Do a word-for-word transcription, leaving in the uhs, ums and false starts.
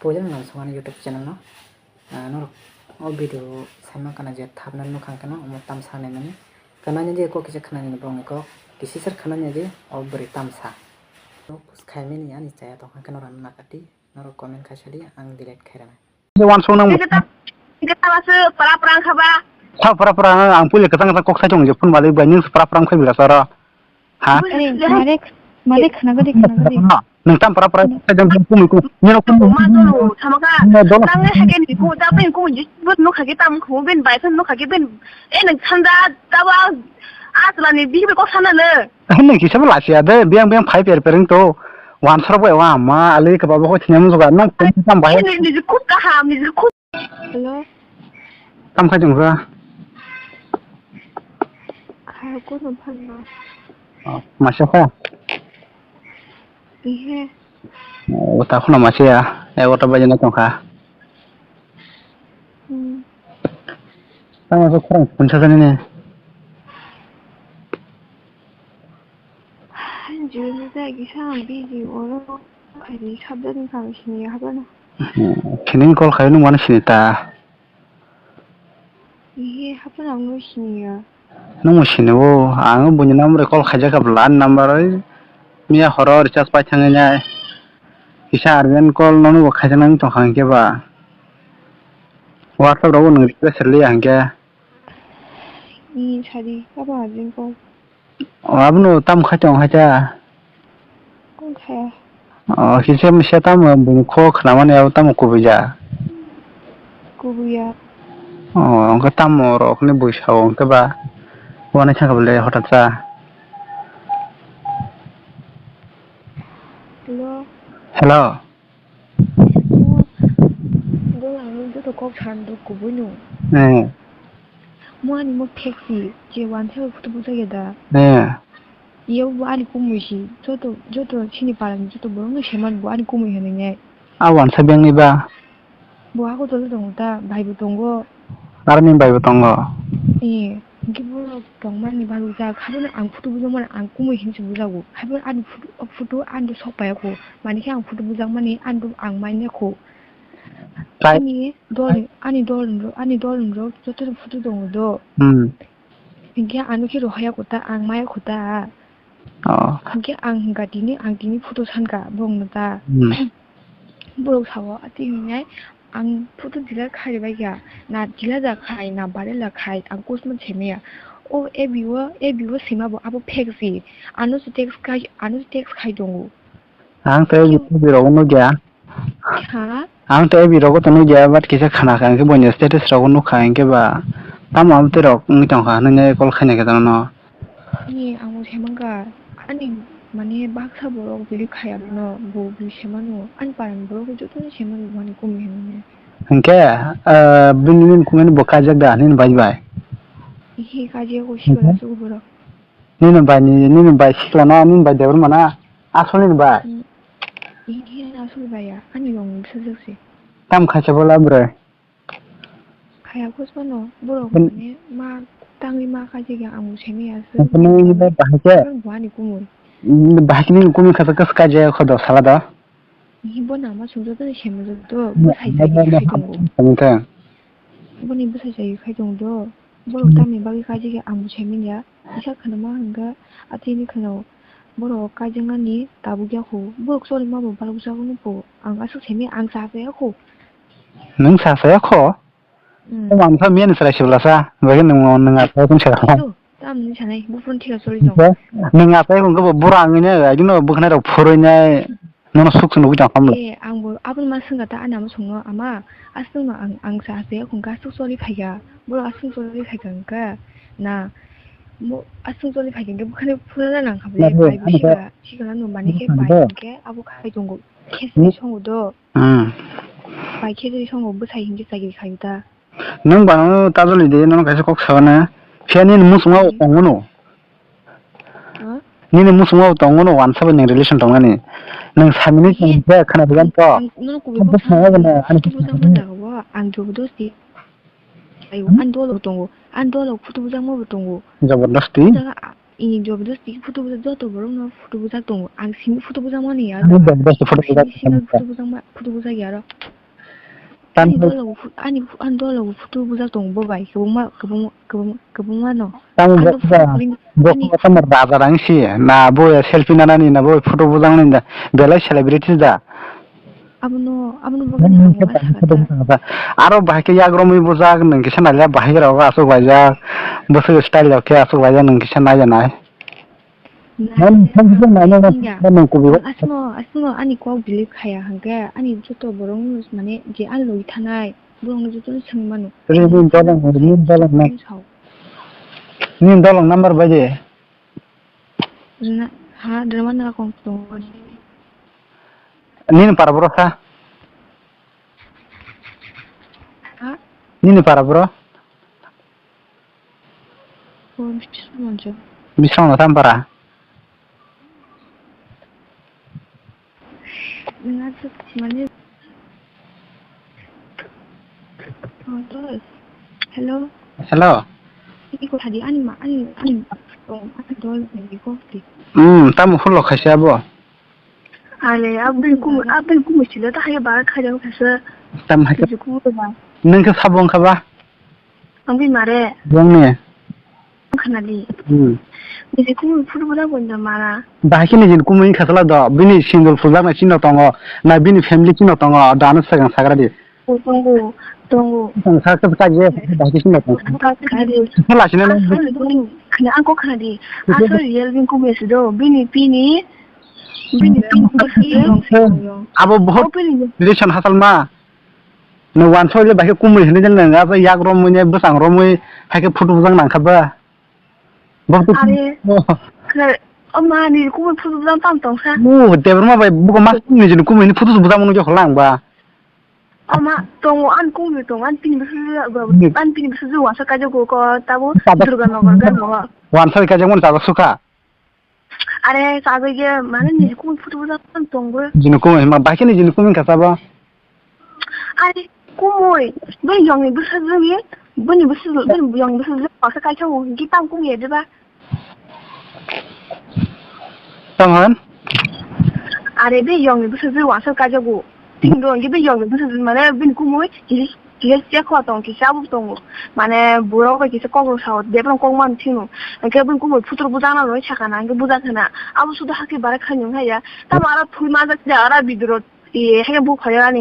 Puila nang song ani YouTube channel no. Ah, norok o video saima kana je thapna nukha khe no omo tamsa nai mani. Khnani je kok kisa khnani borokni kok. Kisi sir khnani je o bwrwi tamsa. Khaimani ani chaya tongkha khe norok nakati. Norok comment khaisa di, ang delete khairana. Wansong nang. Kisa ta-, kisa ta basu pra pra wngkha ba. Tha pra pra ang puila kwchang kwchang kok sai tong je phone balik bai nung pra pra wngkha bila sara. Ha? Ani, mare, mare khna gadi, khna gadi. Nung tam pra pra sai jang kumui kumui. Nino kumui. Ma dolo, sama ka. Nino dolo. Tang ne hake ni ko, ta ben ko ji, bot no khake tam ko ben bai, no khake ben. E nung thanda, ta ba, asla ni bi be ko sana le. Nung kisa bela sia de, biang biang phai per per to. Wan sar bo wa ma, ali ka ba bo ko thinem juga, nung tam tam bai. Ni ni khub kaham, ni khub. Hello. Tam khai jong sa. Kha ko no phan no. Oh, masa kha? Ihe. Oh, ta khuna masa ya. Eh, wata bai na tong kha. Hmm. Tamo so khorang punsa jani ne. Juni ta kisa ang busy oro khaidi sabjani kang sini habana. Khini call khai nung mano sini ta. Ihe habana ang nung sini ya. Nung mo sini o, ang buini number call khaijak kha bwla ani number oi. Miya horo recharge pai thangwi nai. Kisa urgent call nono bo khaijak nang tong kha hinkhe ba. WhatsApp rogo nung request rwliya hinkhe. Ni sadi, abo hajin ko. O, abono tamo khai tongo hai ta? Kon khaya? O, kisa misa tamo bini kho khnamani abo tamo kubui ja? Kubui ya. O, wngkha tamo rokni bui sao wngkha ba? Uanai sakha bole hotat sa. Hello. Hello. Bo ang joto kok san do kubui no. Eh. Mo ani mo phek si, je wan se photo bujak ya da. Eh. Iyo bo ani kumui si, joto, joto sini parani joto borok no seman bo ani kumui hinwi nai. A wansa beng ni ba? Bo ako tolo tongo ta, bai bo tongo. Aro ni bai bo tongo? Eh, hingke borok tongmani balukjak, habono ang photo bujakmani ang kumui hinwi se bujago. Habono ani photo, o photo ani do sok paiya kho. Mani khe ang photo bujakmani ani do ang manya kho. Kai- Ani dol, ani dol, ani dol rok joto photo tongo do. Hmm. Hingke ano khe rohorya kho ta, ang maya kho ta. Oh. Hingke ang hingka tini, ang tini photo sanka borokno ta. Hmm. Borok sao, ati hingnai, ang photo delete khairibaikha, na delete da khai, na viral da khai, ang kosma semaya. O F B o, F B o sema bo abo fake si. Ano se text khai, ano se text khai tongo. Ang tei Ki- video rok nugya. Ha? Ang tei F B rogo tong nugya, but kisa khna kha, hwnkhe boini status rogo nukha, hwnkhe ba tamo amtwi rok wngwi tongkha, hwnwi call khaina khe tongno. Ni ang bo se mankha, ani mane baksa borok bili khaya bono, bo bili se mano, ani parani borok jotono se mano, bo ani kumi hinwi. Hwnkhe, ah, bini nini kumui bo kaijak da, nini bai bai? Ihi kaijak o sikla sugo borok. Nini bai ni, nini bai sikla na, nini bai debor mana? Asol nini bai? Hmm. Ihi asol bai ya, ani rong bwsajak se. Tam khaisa bola bwrwi? Khaya kosmano, borok Hmm. mane ma tangwi ma khaijak ya, ang bo semi ya se. Nini bai bahai khe? Ang bo ani kumui. Nini bahai khe nini kumui kha khe kaijak kho do sala do? Ihi bo nama sumjak do, semi jak do, Hmm. bwsai jagwi khai tongo. Tamo khe? Boni bwsai jagwi khai tongo do. Borok Hmm. tamni bagwi kaijak ya, ang bo semi ya. Kisa khwnama hwnkha, atini khwnao borok kaijaknani tabuk ya kho. Borok choli ma bo balok jago nukho. Ang aswk simi ang cha cha ya kho. Nwng cha cha ya kho? Hmm. Tamo ang kha miyani chwrai se bwlasa. Bagwi nwng, nwng achai khe se. To, tamni sanai, buphuru thika choli jong. Nwng achai khe bo bura wngwi nai, agino bwkhanai rok phurwi nai. Nono suk se nugwi tong kha mle. Eh, ang bo aboni ma swngkha ta, ani ama songno, "Ama, aswkno ang, ang cha cha ya kho, aswk choli phaikha." Borok aswk choli phaikha hwnkha na, bo aswk choli phaikha hwnkhe bwkhani phunana nangkha bwle, Nangkha, bai bo nangkha. Sikha, sikha nang mani khe Nangkha bai do. Hwnkhe abo khai tongo, khe Hmm. songo do. Hmm. Bai khe songo bwsai hwnkhe chakri khaio ta. Nwng bano tajoli de, nono kaisa kok sabana. Phiya nini muchungma Hmm. tongo no. Ha? Nini muchungma tongo no, wansa bai nwng relation tongnani. Nwng samini Ye, tong khe khana bijan to. Ang nono kubui Ang kok bwskango sana gana, ani photo bwskango bwskango. Jaga o, ang jobodosti. Ayo, Hmm? Ani dolo tongo. Ani dolo photo bwjakma bo tongo. Jobodosti? Jaga, a, i jobodosti photo bwjak joto borok no photo bwjak tongo. Ang simi photo bwjakmani ya. Ani jobodosti photo Ang simi bwjak simi tongo. Photo bwjakma, photo bwjak ya ro. Tamo ani dolo, ani, ani dolo photo bujak tongo bo bai, kwbangma, kwbangma, kwbangma, kwbangma no. Tamo ani bo photo ba, print, bo ani ba tamo raja rang si, na bo ya selfie nanani, na bo photo bujak nani da, belai celebrity da. Abono, abono bo nang gana nang khe tamo photo bujak da. Aro bahai khe yak romwi bujak, nang kisa nalia bahai rok aswk waijak, bwswk style rok khe aswk waijak, nang kisa naiya nai. Nai, nang thang kisa nai, nang nang kubi. Asno, asno ani kok believe khaya hwnkhe, ani joto borok mane je ani logi thanai, borokno jotono swngwi mano. Ri, ri, dolong, ri, dolong na. Sao. Nini dolong number bai de. Rwna, ha, rwma nara kong tongo. Nini para boro kha? Ha? Nini para boro? O, Biswanath. Biswanath Tampara. Nang aswk mane, oh, dol. Hello. Hello. Iko thadi ani ma, ani, ani, oh, ani dol, iko di. Hmm, tamo hulo khaisa abo? Ale, abdul kum, abdul kum silo ta hai ba khaja khaisa. Tam hai. Nang khe sabo wngkha ba? Ang bini mare. Bongni. Ang khna di. Hmm. Niji kumui photo bwla bo da mara. Bahai khe nijini kumui wngkha sala do. Bini single phuljaknai chino tongo. Na bini family chino tongo. Do ano swkang sagra di. O tongo, tongo. Swkang sakra kha je, bahai khe chino tongo. Ang kha di. Khe lachina nang. Asol bini, khna ang kok khna di. Khe asol real bini kumui si do. Bini pini, bini pini. Abo bohot. O bini. Relation hasalma. Nwng wansok le bahai khe kumui hinwi jang nang, abo yak romwi ne bwsang romwi hai khe photo bwsang nang kha ba. Bo to are, oh. Khe, o ma ni kumui photo bwsang tam tong kha. Oh, Debbarma bai buko mas kumui jini kumui ni photo bwsang mano jokho lang ba. O ma tongo an kumui tongo an pini bwswk, hmm, an pini bwswk wansa kaijak ko tabo. Tada Durga Nagar gan mo. Wansa kaijak mon tada sukha. Are, chajak ye, mane, niji kumui photo bwsang tong bo. Nijini kumui, ma, bahai khe nijini kumui kha sabo. Are, kumui, bai yongni bwsajwk ye, bini bwsajwk, bini yongni bwsajwk, asa kaisa o, hwnkhe tamo kumui ya diba? Tamo han? Are, bai yongni bwsajwk, asa kaisa o. Tini do hwnkhe bini yongni bwsajwk mane bini kumui kisa, kisa chekho tong, kisa abo tongo. Mane borok bai kisa kok rok sao, bebak kok man thwino. Hwnkhe bini kumui phutur bujak na rwui sakha na, hwnkhe bujak khe na. Abo sudu hakhe barak khaino haya. Tamo aro thwi manjak khe aro video rok, e, hwnkhe bo phai ani.